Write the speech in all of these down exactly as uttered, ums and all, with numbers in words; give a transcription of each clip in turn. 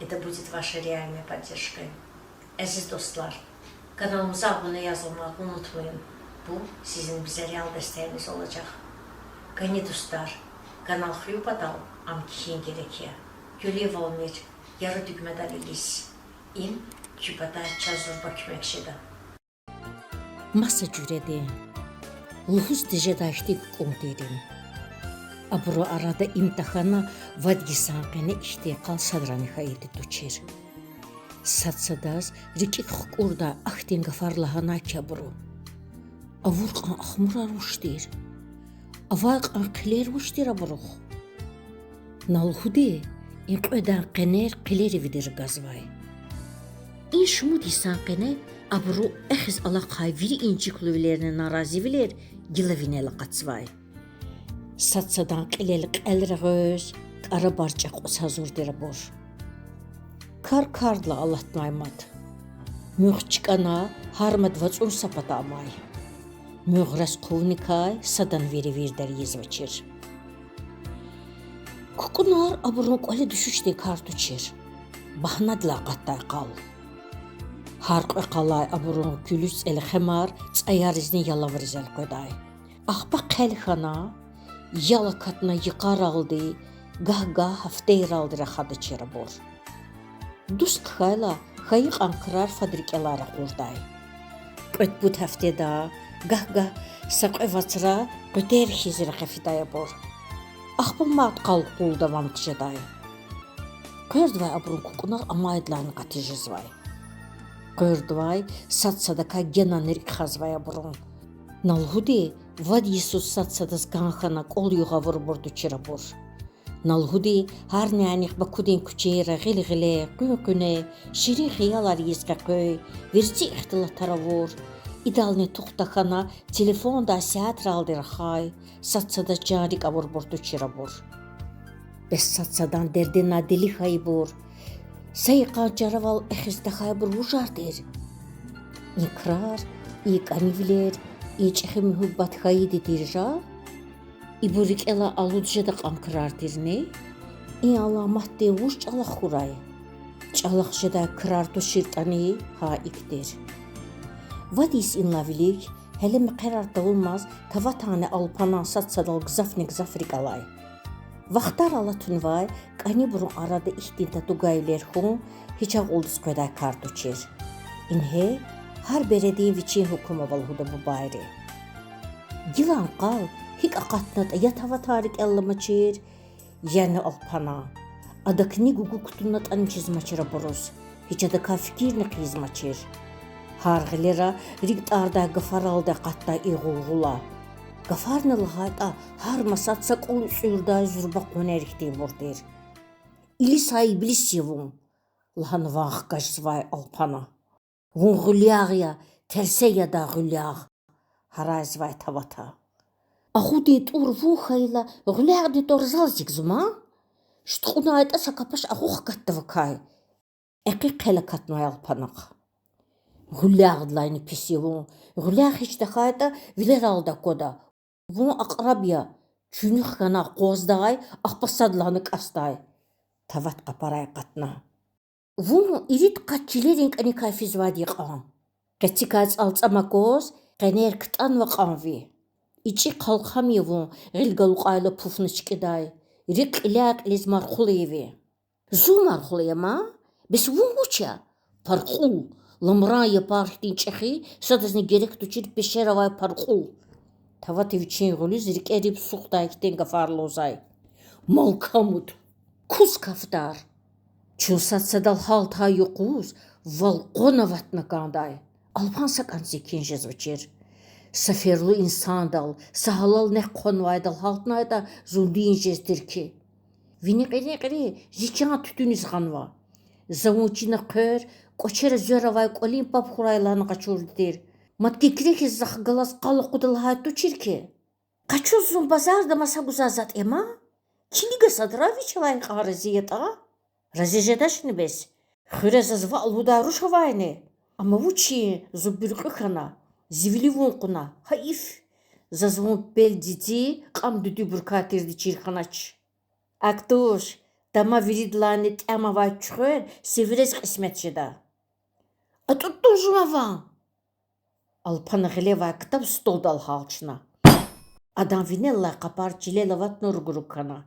Это будет вашей реальной поддержкой. Aziz dostlar, kanalımıza abone yazılmağı unutmayın. Bu sizin bize real desteğiniz olacak. Kani dustlar, kanal huyu badal, am kihin gerek ya. Görev almir, yarı dügmedal ilis. Im ki badar çar zurba kümekşida. Маса жуьредин, лугьуз тежедай хьтин кукӀун тирин. Абурун арада им тахьана, вад йисан къене ихьтин къал садрани хьайиди тушир. Сад-садаз рикӀик хкӀурдай ахьтин гафар лагьанай хьи абуру. Авур кьван ахмурар вуч тир? Авай кьван хъилер вуч тир абурухъ? На лугьуди, и кьведан къенер хъилеривди ргазвай. И шумуд йисан къене абуру эхиз алахъай вири инжиклувилерни наразивилер гила винел акъатзавай. Сад-садан кьилел кьел регъвез, кӀарабар чӀехи кьуз гьазур тир абур. Кар кардилай алатнавай мад. Муьгъ чкӀана, гьар мад вацӀун са пата амай. Муьгъ рес хъувуникай садан веревирдар ийизвачир. КукӀунар абурун кӀвале дуьшуьшдин кар тушир. Багьнадилай акъатдай къал. Гьар кьве къалай абурун куьлуьз цӀелхемар цӀаяризни ялавриз элкъведай. Ахпа хъел хьана, ял акатна йикъаралди, гагь-гагь гьафтейралди рахадачир абур. Дуст хьайила, хьайи кьван крар фад рикӀелай ракъурдай. Кьвед-пуд гьафтеда, гагь-гагь са кьве вацра къветер хьиз рекье фидай абур. Ахпа мад къал кьулда ван хъжедай. Къвердавай абурун кукӀунар амайдалайни къати жезвай. Къвердавай сад-садакай генани рикӀ хазвай абурун. На лугьуди, вад йисуз сад-садаз кӀан хьана кӀвал югъ авурбур тушир абур. На лугьуди, гьар нянихъ Бакудин куьчейра гъил-гъиле, къуьн-къуьне, ширин хиялар ийиз къекъвей, верцӀи ихтилатар авур, идални тух тахьана телефондай сятралди рахай, сад-садаз чан-рикӀ авурбур тушир абур. Бес сад-садан дердинай дели хьайибур, са йикъан чаравал эхиз тахьайбур вужар тир? И крар, и кӀанивилер, и чӀехи муьгьуьббат хьайиди тир жа? Ибур рикӀелай алуд жеда кьван крар тирни? И аламатдин вуж чӀалахъ хьурай? ЧӀалахъ жедай крар туширтӀани, гьа икӀ тир. Вад йис инлай вилик, гьеле мехъерар тавунмаз, Таватанни Алпанан сад-садал гзафни-гзаф рикӀ алай. Вахтар алатунвай, кӀанибурун арада ихьтин татугайвилер хьун гьич акьулдиз къведай кар тушир. Ингье, гьар бередин вичин гьукумава лугьуда бубайри. Гилан къал гьикӀ акъатнатӀа я Таватан рикӀел аламачир, яни Алпанан. Адакни гугу кутунатӀани чизмачир абуруз, гьич адакай фикирни хъийизмачир. Гьар гъилера рикӀ тӀардай гафаралди акъатдай и гъулгъула. Гафарни лагьайтӀа, гьар масад са кӀул цӀуьрдай зурба къванер хьтинбур тир. Илисай иблис я вун,— лагьана ван хкажзавай Алпана. Вун гъуьлягъ я, терсе ядай гъуьлягъ,— гьарайзавай Тавата. Агъудин тӀур вун хьайила, гъуьлягъдин тӀвар зал эцигзама? ШуькӀуьнайтӀа са капаш агъу хкатда вакай,— экъи хъел акатнавай Алпанахъ. Гъуьлягъдилайни пис я вун. Гъуьлягъ гьич тахьайтӀа, вилералди аквада. Вун акьраб я, чуьнуьх хьана акъваздай, ахпа садлагьана кӀасдай,— Тават къапарай акъатна. Вун ирид къат чилерин кӀаникай физвайди я кьван. Къецикай цӀалцӀам акваз, къенер ктӀанва кьван ви. ИчӀи хъалхъам я вун гъил галукьайла пуфна чкӀидай, рикӀ кьиляй-кьилиз мархула я ви. Зун мархула я ман? Бес вун вуч я? Паркьул, ламран япар хьтин чӀехи, садазни герек тушир пешер авай паркьул. Тавата вичин гъуьлуьз рикӀе риб сухдай хьтин гафар лугьузвай. Малкамуд, кус кафдар! Чун сад-садал гьалтна юкъуз вал къван аватна кӀандай. Алпан са кӀанз секин жезвачир. Са ферлу инсандал, са гьалал нек хъванвайдал гьалтнайтӀа, зун дин жез тир хьи. Ви никьи-никьри зи чан туьтуьниз гъанва. За вун чина хъвер, кӀвачера звер авай кӀвалин паб хьурай лагьана къачурди тир. Мад кикре хьиз захъ галаз къал акъуда лагьай тушир хьи. Къачуз зун базарда маса гузвай затӀ я ман? Килига садра вич авай йикъан рази ятӀа? Рази жедачни бес? Хуьре заз ваъ лугьудай руш авайни? Амма вучин зун буьркьуь хьана, зи вили вун кьуна, гьайиф! Заз вун пел цици, кьам дуьдуьбурукай тирди чир хьанач. АкӀ туш, Тама виридалайни тӀям авай чуьхвер сиврез кьисмет жеда. АтӀуд тун жува ван! Алпана гъилевай ктаб столдал гьалчна. Адан винел алай къапар чилел аватна руг-руг хьана.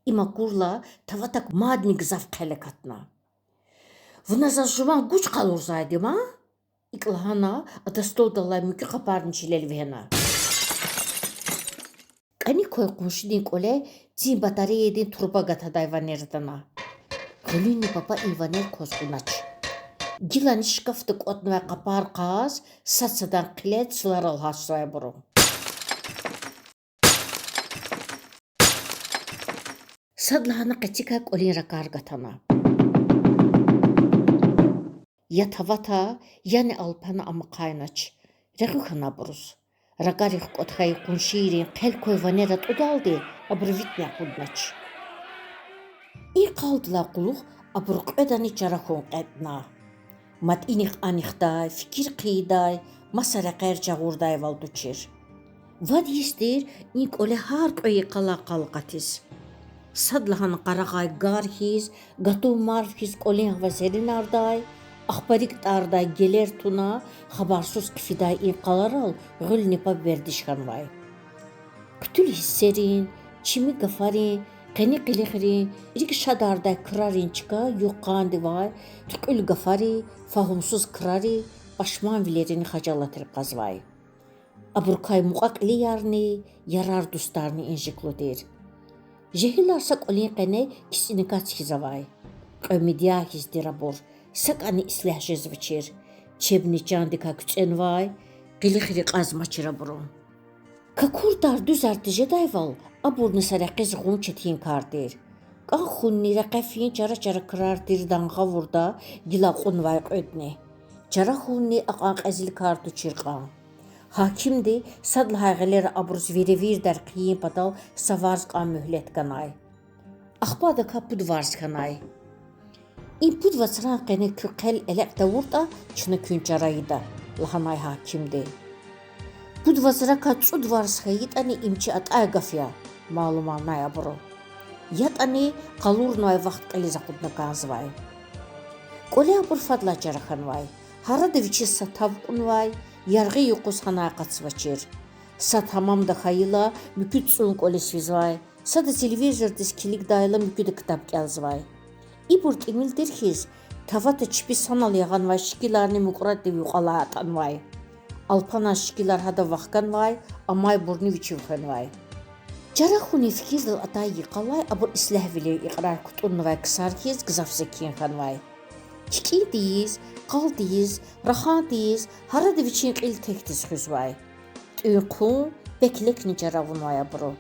Им акурла, таватак мадни гзаф хъел акатна. Вуна заз жуван гуж къалурзавайди я ман? ИкӀ лагьана, ада столдал алай муькуь къапарни чилел вегьена. КӀаник квай къуншидин кӀвале цин батареядин турба гатадай ванер атана. Гъуьлуьнни папа и ванер кваз кьунач. Гилани шкафда кӀватӀнавай къапар кьаз, сад-садан хъилел цлар алгьазвай абуру. Садлагьана къецикай кӀвалин ракӀар гатана. Я тавата, яни Алпана ам ахъайнач. Регъуь хьана абуруз. РакӀарихъ кӀватӀ хьайи къуншийрин хъел квай ванер атӀудалди абуру витни акъуднач. И къалдилай кьулухъ абуру кьведани чара хьун кьетӀна. МатӀинихъ анихдай, фикир хъийидай, маса рекьер жагъурдайвал тушир. Вад йис тир и кӀвале гьар кьве йикъалай къал акъатиз. Садлагьана къарагъай гар хьиз, гатун марф хьиз кӀвалин гьава серенардай, ахпа рикӀ тӀардай гелер туна, хабарсуз хъфидай и къаларал гъуьлни паб вердиш хьанвай. Хъуьтуьл гьиссерин, чими гафарин, къени къилихрин, рикӀ шадардай крарин чка югъ-къандивай, туькьуьл гафари, фагьумсуз крари, пашманвилерини хажалатрик кьазвай. Абурукай мукьва-кьилиярни, ярар-дустарни инжиклу тир. Жегьилар са кӀвалин къене кицӀиниказ хьиз авай. Кьве мидя хьиз тир абур, сакӀани ислягь жезвачир. Чебни чандикай куьцӀенвай, къилихри кьазмачир абурун. Какурдар-дуьзар тежедайвал, абурни са рекьиз гъун четин кар тир. КӀан хьунни рекье фин чара-чара крар тир дагъ гъавурда, гила акьунвай кьведни. Чара хьунни акьван кьезилкар тушир кьван. Гьакимди сад лагьай гъилера абуруз веревирдай хъийин патал са варз кьван муьгьлет ганай. Ахпа адакай пуд варз хьанай. И пуд вацран къене куь хъел элекь тавуртӀа, чна куьн чара ийида,— лагьанай гьакимди. Пуд вацракай цӀуд варз хьайитӀани, им чи атӀай гаф я,— малумарнай абуру. ЯтӀани къалурнавай вахт кьилиз акъудна кӀанзавай. КӀвале абур фадлай чара хьанвай. Гьарада вичиз са тав кьунвай, яргъи юкъуз гьанай акъатзавачир. Сад гьамамда хьайила, муькуьд цӀун кӀвализ физвай, сада телевизордиз килигдайла, муькуьда ктаб кӀелзавай. Ибур тӀимил тир хьиз, тавата чпи санал ягъанвай шикиларни мукӀраддив юкьвалай атӀанвай. Алпанан шикилар гьада вахканвай, амайбурни вичив хвенвай. Чара хьунин фикирдал атай йикъалай абур ислягьвилин икьрар кутӀуннавай ксар хьиз гзаф зекин хьанвай. КикӀин тийиз, къал тийиз, рахан тийиз, гьарада вичин кьил текдиз хуьзвай. ТӀуьн-хъун, пек-лекни чара авунвай абуру.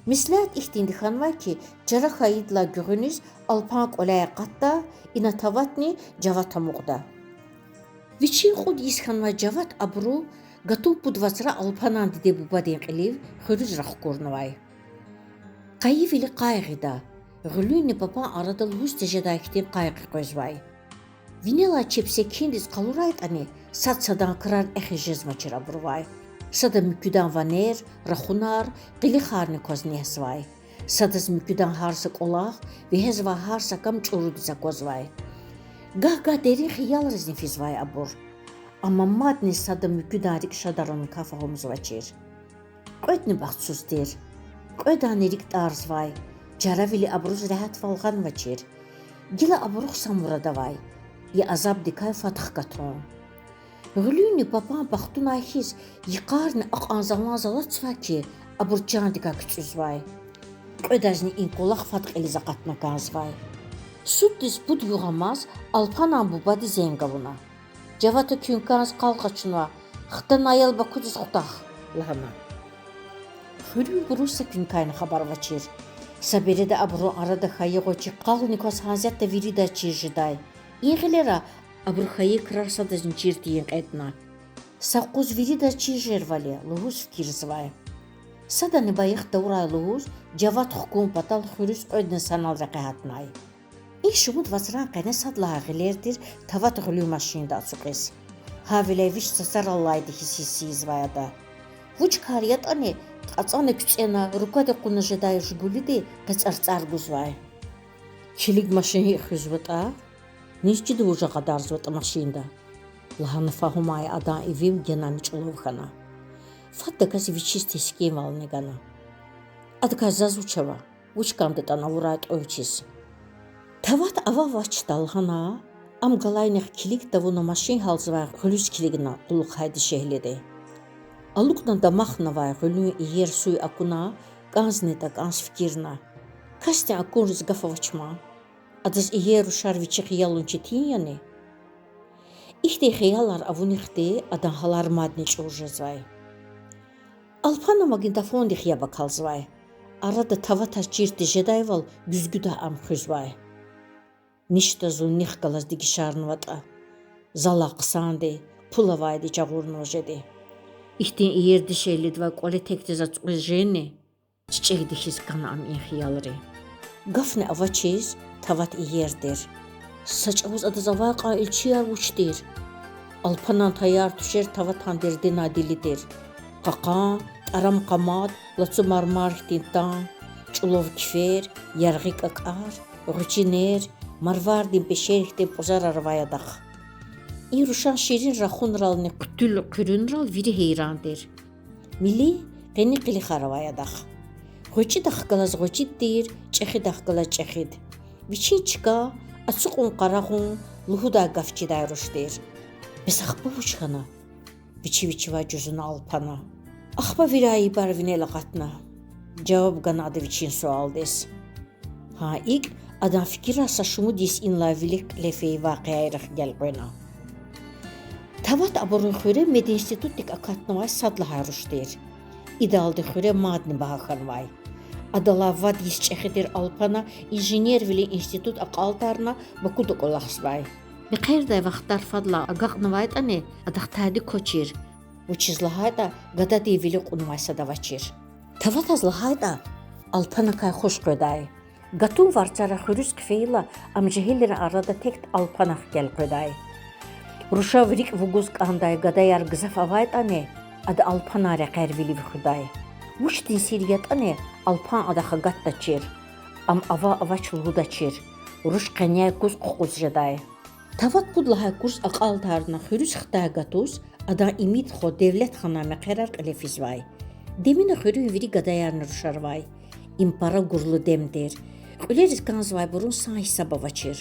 Меслят ихьтинди хьанвай хьи, чара хьайидалай гуьгъуьниз Алпан кӀваляй акъатда, ина таватни Жават амукьда. Вичин кьуд йис хьанвай Жават абуру гатун пуд вацра Алпанан диде-бубадин кьилив хуьруьз рахкурнавай. Къайивили къай гъида, гъуьлуьнни папан арада лугьуз тежедай хьтин къай къекъвезвай. Винелай чеб секиндиз къалурайтӀани, сад садан крар эхиз жезмачир абурувай. Сада муькуьдан ванер, рахунар, къилихарни кваз незавай. Садаз муькуьдан гьар са кӀвалах, вегьезвай гьар са кам чӀурудиз аквазвай. Гагь-гагь дерин хиялризни физвай абур. Амма мадни сада муькуьдан рикӀ шадарункай фагьумзавачир. Кьведни бахтсуз тир. Кьведанни рикӀ тӀарзавай, чаравили абуруз регьятвал гъанвачир. Гила абурухъ са мурад авай: и азабдикай фад хкатун. Гъуьлуьнни папан бахтунай хьиз, йикъарни акьван залан залатзавай хьи, абур чандикай куьцӀуьзвай. Кьведазни и кӀвалах фад кьилиз акъатна кӀанзавай. Сутдиз пуд югъ амаз Алпанан бубади зенг авуна. Жавата куьн кӀанз къал къачунва, хтана аял Бакудиз хутах,— лагьана. Хуьруьнбуруз са куьнкайни хабар авачир. Са береда абурун арада хьайи гъвечӀи къални кваз гьасятда виридаз чир жедай. И гъилера абуру хьайи крар садазни чир тийин кьетӀна. Са къуз виридаз чир жервал я лугьуз фикирзавай. Садани баягъ тавурай лугьуз, Жават хкун патал хуьруьз кьведни санал рекье гьатнай. И шумуд вацран къене сад лагьай гъилер тир тават гъуьлуьн машинда ацукьиз. Гьавиляй вич цацарал алайди хьиз гьиссизвай ада. Вуч кар ятӀани, КӀацӀана куьцӀена руквади кьуна жедай Жигулиди къецӀарцӀар гузвай. Килиг машин гьикӀ хуьзватӀа, низ чида вуж агъадарзаватӀа машинда,— лагьана фагьумай адан ивил генани чӀулав хьана. Фаддаказ вичиз тескинвални гана. Адакай заз вуч ава, вуч кӀандатӀан авурай тӀуьн вичиз? Тават ава-авачтӀа лагьана, ам галайнихъ килиг тавуна машин гьалзавай гъуьлуьз килигна кьулухъай дишегьлиди. АлукӀна дамахнавай гъуьлуьн иер суй акуна, кӀанзни такӀанз фикирна. Касдин акунриз гаф авач ман. Адаз иер рушар вичихъ ялун четин яни? Ихьтин хиялар авунихъди адан гьалар мадни чӀур жезвай. Алпана магнитофондихъ яб акалзавай. Арада Таватаз чир тежедайвал гуьзгуьдай ам хуьзвай. Ништа зун нихъ галаз дегишарнаватӀа. Залай хъсанди, пул авайди жагъурнава жеди. Ихьтин иер дишегьлидивай кӀвале текдиз ацукьиз жени? ЧӀичӀекди хьиз кана ам и хиялри. Гафни авачиз, Тават иер тир. Са чӀавуз адаз авай кьван илчияр вуч тир? Алпанан таяр-туьшер Таватан дердинай дили тир. Кьакьан, тӀарам къамад, лацу мармар хьтин тан, чӀулав кифер, яргъи кӀакӀар, гъвечӀи нер, марвардин пешер хьтин пӀузарар авай адахъ. И рушан ширин рахунрални хъуьтуьл хъуьруьнрал вири гьейран тир. Мили, къени къилихар авай адахъ. ГъвечӀидахъ галаз гъвечӀид тир, чӀехидахъ галаз чӀехид. Вичин чка, ацукьун-къарагъун, лугьудай гаф чидай руш тир. Бес ахпа вуч хьана? вичи вичивай жузуна Алпана. Ахпа вири айибар винел акъатна,— жаваб гана ада вичин суалдиз. Гьа икӀ, адан фикирар са шумуд йис инлай вилик кьиле фейи вакъиайрихъ гелкъвена. Тават абурун хуьре мединститутдик акатнавай сад лагьай руш тир. Идалди хуьре мадни багьа хьанвай. Адалай вад йис чӀехи тир Алпана инженервилин институт акьалтӀарна, Бакуда кӀвалахзавай. Мехъердай вахтар фадлай агакьнавайтӀани, адахъ тади квачир, вучиз лагьайтӀа гададин вилик кьунвай сад авачир. Таватаз лагьайтӀа, Алпанакай хуш къведай. Гатун варцара хуьруьз хъфейила, ам жегьилрин арада тек Алпанахъ гелкъведай. Рушав рикӀ вугуз кӀандай гадаяр гзаф авайтӀани, ада Алпанан рекьер вилив хуьдай. Вучтин сир ятӀани, Алпан адахъ агатдачир. Ам ава-авач лугьудачир. Руш къеняй куз хъукъуз жедай. Тават пуд лагьай курс акьалтӀарна хуьруьз хтай гатуз, адан Имид хва Девлетханан мехъерар кьиле физвай. Демина хуьруьн вири гадаярни рушар авай. Им пара гурлу дем тир. Кьуьлериз кӀанзавайбурун сан-гьисаб авачир.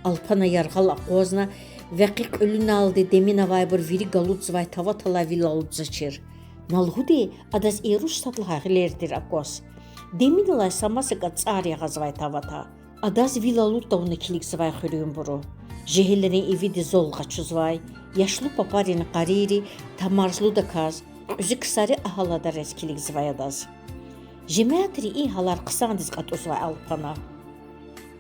Алпана яргъал акъвазна, векъи кьуьлуьналди демин авайбур вири галудзавай Таваталай вил алудзачир. На лугьуди, адаз и руш сад лагьай гъилер тир акваз. Деминалай са масакӀа цӀар ягъазвай Тавата. Адаз вил алуд тавуна килигзавай хуьруьнбуру. Жегьилрин ивидиз зал къачузвай, яшлу папарин къарийри тамарзлудаказ, кьуьзуь ксари агьалдараз килигзавай адаз. Жемятри и гьалар хъсандиз кьатӀузвай Алпана.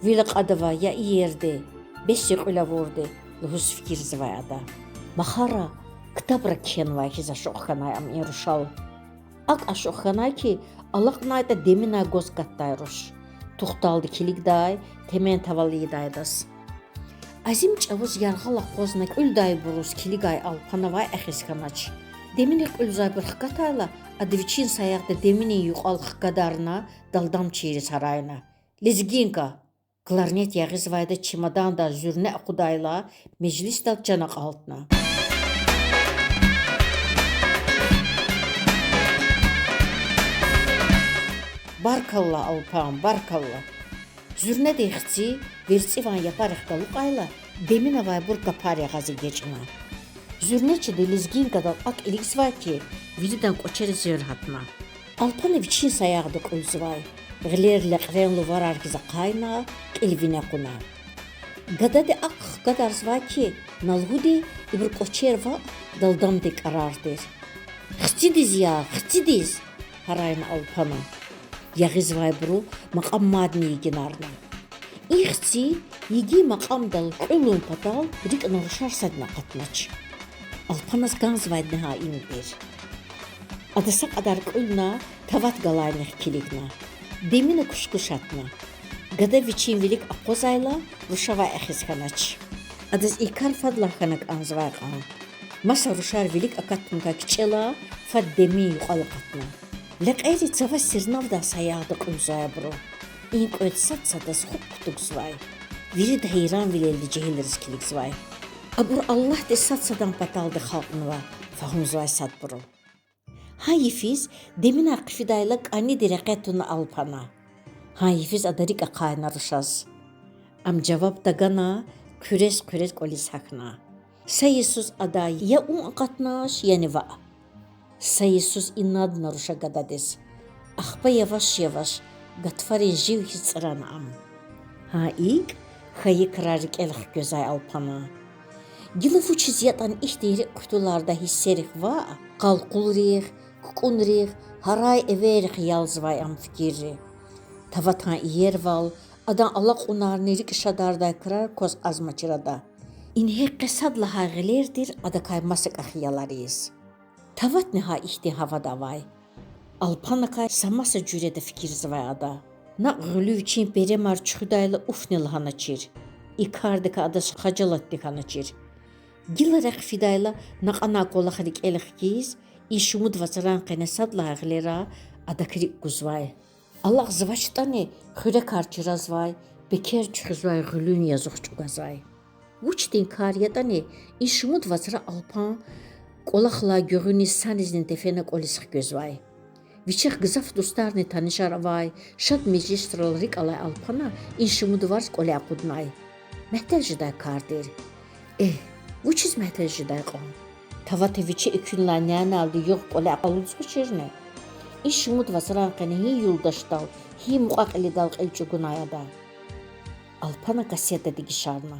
Вил акьадава, я иерди, бес я кьуьл авурди,— лугьуз фикирзавай ада. Махара, ктабра кхьенвай хьиз ашукь хьанай ам и рушал. АкӀ ашукь хьанай хьи, алакьнайтӀа деминай гваз катдай руш. Тухталди килигдай, темен тавал ийидай адаз. Азим чӀавуз яргъал акъвазна кьуьлдайбуруз килигай Алпанавай эхиз хьанач. Деминик кьуьлзавайбур хкатайла, ада вичин саягъда деминин юкьвал хкадарна, далдам чириз гьарайна: Лезгинка! Кларнет ягъизвайда чемодандай зуьрне акъудайла, межлисдал чан акьалтна. Баркалла, Алпан, баркалла! Зуьрнедин хци верцӀиван япарихъ галукьайла, деминавайбур капар ягъаз эгечӀна. Зуьрнечиди Лезгинкадал акӀ илигзавай хьи, виридан кӀвачерик зер гьатна. Алпана вичин саягъда кьуьлзавай. Гъилер лекьрен луварар хьиз ахъайна, кьил вине кьуна. Гадади акӀ хкадарзавай хьи, на лугьуди, ибур кӀвачер ваъ, далдамдин кӀарар тир. Хцидиз я, хцидиз! гьарайна Алпана. Ягъизвайбуру макьам мадни йигинарна. И хци йигин макьамдал кьуьлун патал рикӀ на рушар садни акъатнач. Алпаназ кӀанзавайди гьа им тир. Ада са кьадар кьуьлна, Тават галайнихъ килигна. Демина кушкуш атна. Гада вичин вилик акъвазайла, рушавай эхиз хьанач. Адаз и кар фадлай хьана кӀанзавай кьван. Маса рушар вилик акатуникай кичӀела, фад демин юкьвал акъатна. Лекьери цава сирнавдай саягъда кьуьлзавай абуру. И кьвед сад-садаз хукь кутугзавай. Вирида гьейранвилелди жегьилриз килигзавай. Абур Аллагьди сад садан паталди халкьнава, фагьумзавай садбуру. Гьа йифиз деминай хъфидайла кӀаниди рекье туна Алпана. Гьа йифиз ада рикӀ ахъайна рушаз. Ам жаваб тагана, хъуьрез-хъуьрез кӀвализ гьахьна. Са йисуз адай я ун акъатнач, яни ваъ. Са йисуз инадна руша гададиз. Ахпа яваш-яваш, гатфарин жив хьиз цӀрана ам. Гьа икӀ, хьайи крар рикӀел хквезвай Алпана. Гила вучиз ятӀани ихьтин рикӀ хъутулардай гьиссерихъ ваъ, къалкъулрихъ, кукӀунрихъ, гьарай-эверрихъ ялзавай ам фикирри. Таватан иервал, адан алакьунарни рикӀ шадардай крар кваз кьазмачир ада. Ингье къе сад лагьай гъилер тир адакай масакӀа хиялар ийиз. Таватни гьа ихьтин гьавада авай. Алпанакай са маса жуьреда фикирзавай ада. Накь гъуьлуь вичин перемар чуьхуьдайла уфни лагьаначир. И кардикай адаз хажалатни хьаначир. Гила рехъ фидайла накьанай кӀвалах рикӀел хкиз, и шумуд вацран къене сад лагьай гъилера адак рикӀ кузвай. АлакьзавачтӀани, хуьрекар чразвай, пекер чуьхуьзвай гъуьлуьн язух чӀугвазвай. Вучтин кар ятӀани, и шумуд вацра Алпан кӀвалахлай гуьгъуьниз санизни тефена кӀвализ хквезвай. Вичихъ гзаф дустарни танишар авай, шад межлисрал рикӀ алай Алпана и шумуд варз кӀвале акъуднай. Мягьтел жедай кар тир. Эгь, вучиз мягьтел жедай кьван? Тавата вичи экуьнлай няналди югъ кӀвале алудзавачирни? И шумуд вацран къене гьи юлдашдал, гьи мукьва-кьилидал кьил чӀугунай ада? Алпана кассета дегишарна.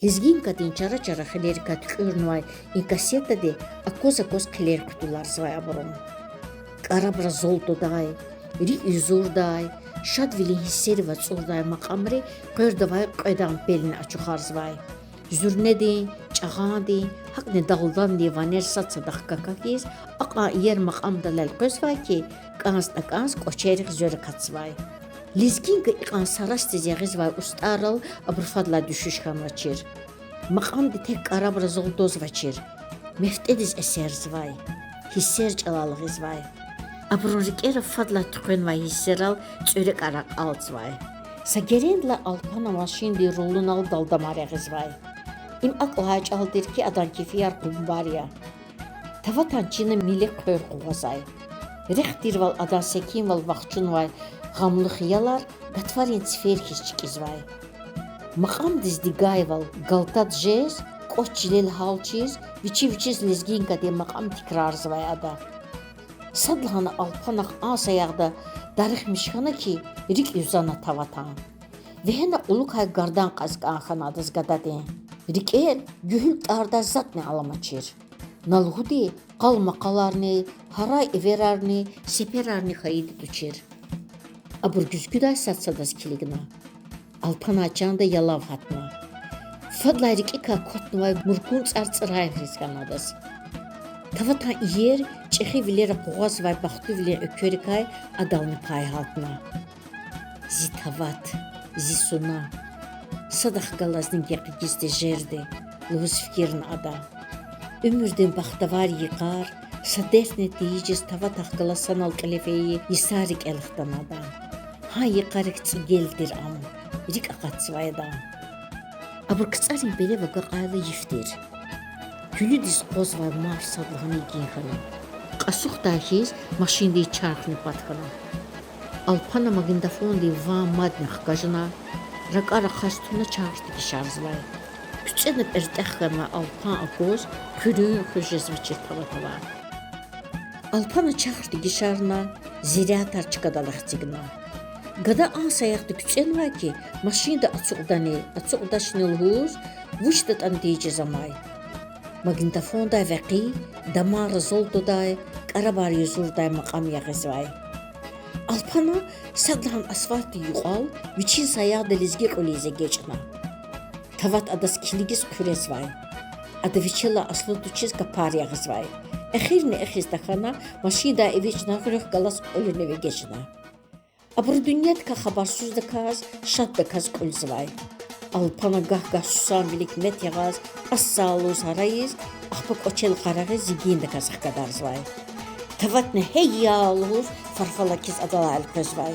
Лезгинкадин чара-чара хилерикай туькӀуьрнавай и кассетади акваз-акваз хъилер хъутуларзавай абурун. КӀарабра зул твадай, рикӀ юзурдай, шадвилин гьиссерив ацӀурдай макьамри къвердавай кьведан пелни ачухарзавай. Зуьрнедин, чӀагъандин, гьакӀни далдандин ванер сад-садахъ какахьиз, акьван иер макьамдал элкъвезвай хьи, кӀанз-такӀанз кӀвачерихъ зверь акатзавай. Лезгинка икьван сарасдиз ягъизвай устӀаррал абуру фадлай дуьшуьш хьанвачир. Макьамди тек кӀарабра зул твазвачир. МефтӀедиз эсерзавай, гьиссер чӀалал гъизвай. Абурун рикӀера фадлай туьхвенвай гьиссерал цӀверекӀар акьалтзавай. Са герендилай Алпана машиндин рулунал далдамар ягъизвай. Им акӀ лагьай чӀал тир хьи, адан кефияр къунбар я. Таватан чина миле хъвер къугъвазвай. Рехъ тирвал адан секинвал вахчунвай гъамлу хиялар гатфарин цифер хьиз чкӀизвай. Макьамдиз дигайвал галтад жез, кӀвач чилел гьалчиз, вичи вичиз лезгинкадин макьам тикрарзавай ада. Садлагьана Алпанахъ а саягъда дарихмиш хьана хьи, рикӀ юзана Таватан. Вегьена кьулухъай гардан кьаз кӀан хьана адаз гададин. РикӀел гуьгьуьл тӀардай затӀни аламачир. На лугьуди, къал-макъаларни, гьарай-эверарни, сеперарни хьайиди тушир. Абур гуьзгуьдай сад-садаз килигна. Алпанай чанда ялав гьатна. Фадлай рикӀикай кватнавай муркун цӀар цӀрай хьиз хьана адаз. Таватан иер, чӀехи вилера къугъвазвай бахтуьвилин экверикай адални пай гьалтна. Зи Тават, зи суна. Садахъ галазни гекъигиз тежерди, лугьуз фикирна ада. Уьмуьрдин бахтавар йикъар, са дертни тийижиз Таватахъ галаз санал кьиле фейи йисар рикӀел хтана адан. Гьа йикъарик цӀигел тир ам, рикӀ акъатзавай адан. Абур КцӀарин берев агакьайла йиф тир. Куьлуьдиз акъвазвай марф садлагьана йигин хьана. Кьасухдай хьиз машиндин чархни пад хьана. Алпана магнитофондин ван мадни хкажна, ракӀар ахъаз туна чарх дегишарзавай. КуьцӀена пӀиртӀе хьанвай Алпан акваз, хъуьруьн хуьз жезвачир Таватавай. Алпана чарх дегишарна, зарядтар чкадал эцигна. Гада а саягъда куьцӀенвай хьи, машинда ацукьдани, ацукьдачни лугьуз, вучдатӀани тийижиз амай. Магнитофондай векъи, дамарра зул твадай, кӀарабар юзурдай макьам ягъизвай. Алпана садлагьана асфальтдин юкьвал вичин саягъда лезги кьуьл ийиз эгечӀна. Тават адаз килигиз хъуьрезвай. Ада вичелай аслу тушиз капар ягъизвай. Эхирни эхиз тахьана, машиндай эвичӀна, гъуьрехъ галаз кьуьлуьнив эгечӀна. Абуру дуьньядикай хабарсуздаказ, шаддаказ кьуьлзавай. Алпана гагь-гагь сусанвилик мет ягъаз, ас сагъ лугьуз гьарайиз, ахпа кӀвачел къарагъиз йигиндаказ хкадарзавай. Таватни гьей я лугьуз, фарфалакиз адалай элкъвезвай.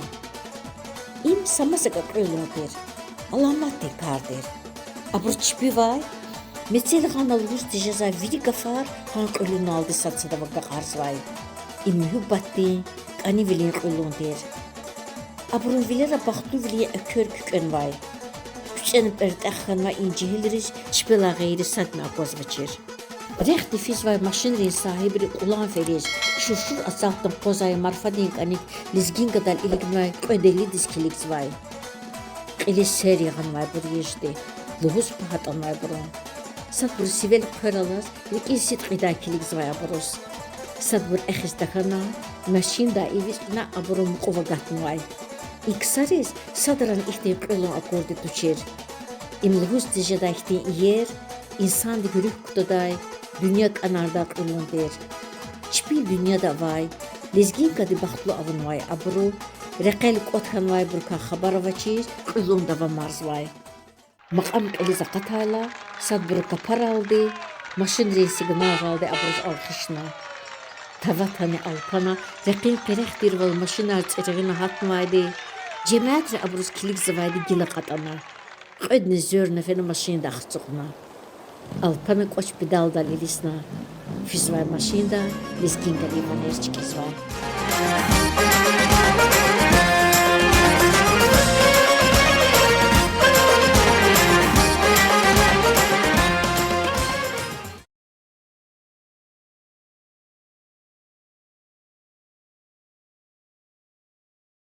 Им са масакӀа кьуьлун тир, аламатдин кар тир. Абур чпивай, мецел гъана лугьуз тежезвай вири гафар гьа кьуьлуналди сад-садав агакьарзавай. Им муьгьуьббатдин, кӀанивилин кьуьлун тир. Абурун вилера бахтлувилин эквер куькӀвенвай. КуьцӀена пӀертӀех хьанвай и жегьилриз чпелай гъейри садни аквазвачир. Рехъди физвай машинрин сагьибри кьулан фериз, шуршур ацалтна акъвазай марфадин кӀаник лезгинкадал илигнавай кьве делидиз килигзавай. Кьилиз сер ягъанвайбур ежди, лугьуз пагь атӀанвайбурун. Садбуру сивел хъвер алаз, рикӀин сидкьидай килигзавай абуруз. Садбур эхиз тахьана, машиндай ивицӀна абурун мукьув агатнавай. И ксариз садрани ихьтин кьуьлун акурди тушир. Им лугьуз тежедай хьтин иер, инсандик руьгь кутадай, дуьнья кӀанардай кьуьлун тир. Чпин дуьньяда авай, лезгинкади бахтлу авунвай абуру, рекьел кӀватӀ хьанвайбурукай хабар авачиз, кьуьлун давамарзавай. Макьам кьилиз акъатайла, садбуру капаралди, машинрин сигналралди абуруз алхишна. Таватани Алпана рекьин къерехдирвал машинар цӀиргъина гьатнавайди, жемятри абуруз килигзавайди гила кьатӀана. Кьведни зверна фена машиндай ацукьна. Алпана кӀвач педалдал илисна. Физвай машинда лезгинкадин ванер чкӀизвай.